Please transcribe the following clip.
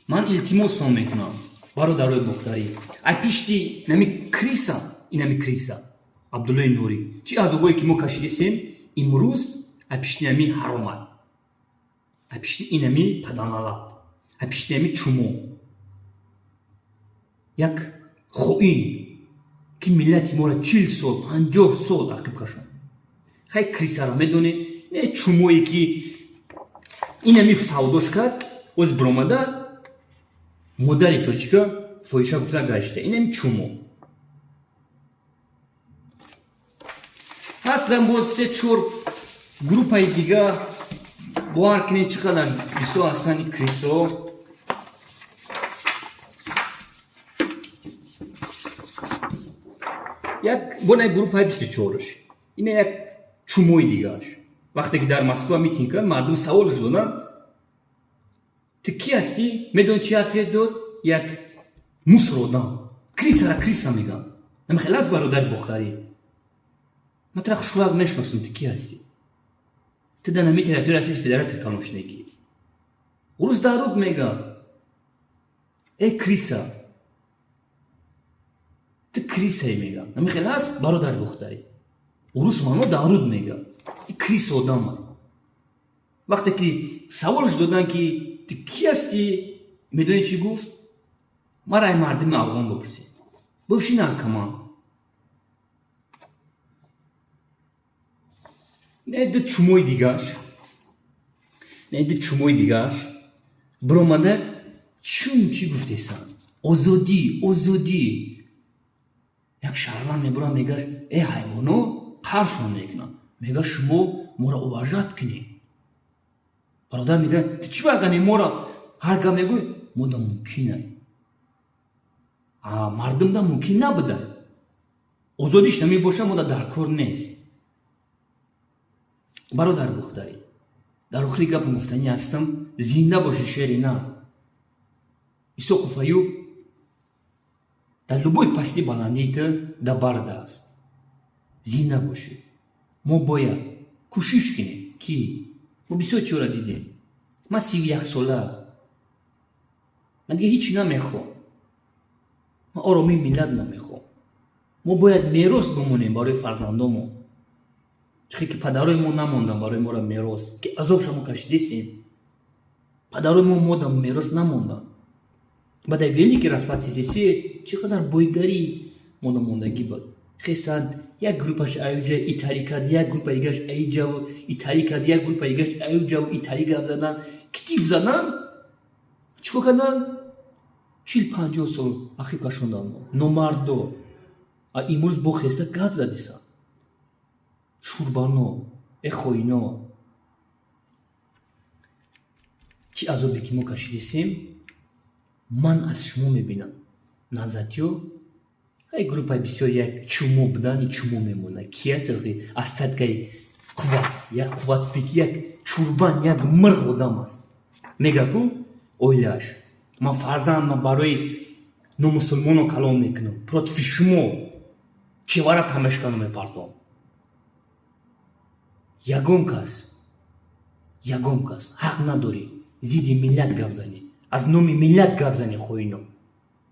Ман илтимостон мекунам, бародарои бохтарӣ, ай пишти инами крыса, инами крыса Абдуллои Нурӣ, чӣ азобое ки мо кашидисем имрӯз, ай пишти инами ҳаромад, ай пишти инами паданалат, ай пишти инами чумо, як хоин, ки миллати моро 40 сол, 50 сол ақиб кашонд. Хай, крыса ро медонед, не чумое ки инами савдош кард, оз биромада модари тоҷика фоҳиша гуфта гашта. Инами чумо ҳастан. Боз се чор группаи дига, бовар кунед, чӣ қадар бисёр ҳастанд ин крыса о. Як бо як группаи 24-ш, ина як чумои дигааш. Вақте ки дар Москва митинг кард, мардум саволш доданд: «Ту кӣ ҳастӣ?» Медонӣ, чӣ ответ дод? Як мусор одам. Крыса ра крыса мегӯям. Намехел аст, бародари бохтарӣ? Ман тура хушрӯяк мешиносам, ту кӣ ҳастӣ? Ту дар нами территорияи Российской Федерация калон шудагӣ. Урус дар руд мега: «Э, крыса, ту крыса е», мега. Намехел аст, бародари бохтарӣ? Урус маъно дар руд мега: «И крыса одама». Вақте ки саволш доданд, ки ту кӣ ҳастӣ, медонӣ, чӣ гуфт? «Мара ай мардими афғон бипурсед, бывший наркоман». Не ду чумои дигааш, не ду чумои дигааш биромада чун чӣ гуфтесанд: «Озодӣ, озодӣ». Як шаҳрванд мебурад, мега: «Э, ҳайвоно», қаршон мекунад, мега: «Шумо моро уважать кунед». Бародар мега: «Ту чӣ багани моро ҳар гап мегӯй? Мода мумкин мардумда мумкин набуда. Озодиш намебоша, мода дар кор нест». Бародар бухтарӣ, дар охири гапам гуфтанӣ ҳастам: зинда боши шери нар Исоқов Аюб. Дар любой пасти баландии ту дар барда аст. Зинда бошед. Мо бояд кӯшиш кунем, ки мо бисёр чиёра дидем. Ман 31 сола, ман дига ҳеҷ намехоҳам, ман оромии миллатро мехоҳам. Мо бояд мерос бимонем барои фарзандомон, чихе ки падарои мо намонданд барои моро мерос, ки азобша мо кашидесем. Падарои мо мода мерос намонданд. Баъд великий распад СССР чӣ қадар бойгарӣ мода мондагӣ буд. Хестанд, як группаш аюҷа итари кард, як группа дигараш аиҷаву итари кард, як группа дигараш аюҷаву итари гап задан, китиф задан. Чӣ кор карданд? 40-50 сол ақиб кашонданд мо, номардо. А имрӯз бо хеста гап задисанд, чурбано, э хоино. Чӣ азобе ки мо кашидисем, ман аз шумо мебинам. Назатиё хай группаи бисёр як чумо будани чумо мемонад. Ки аст остатка и қувват, як қувват фикр, як чурбан, як мирғ одам аст. Мега ку оилааш: «Ман фарзандма барои номусулмоно калон мекунам, против шумо чевара тамешкану мепартом». Ягон кас, ягон кас ҳақ надорӣ зидди миллат гап занӣ, аз номи миллат гап занӣ, хоино.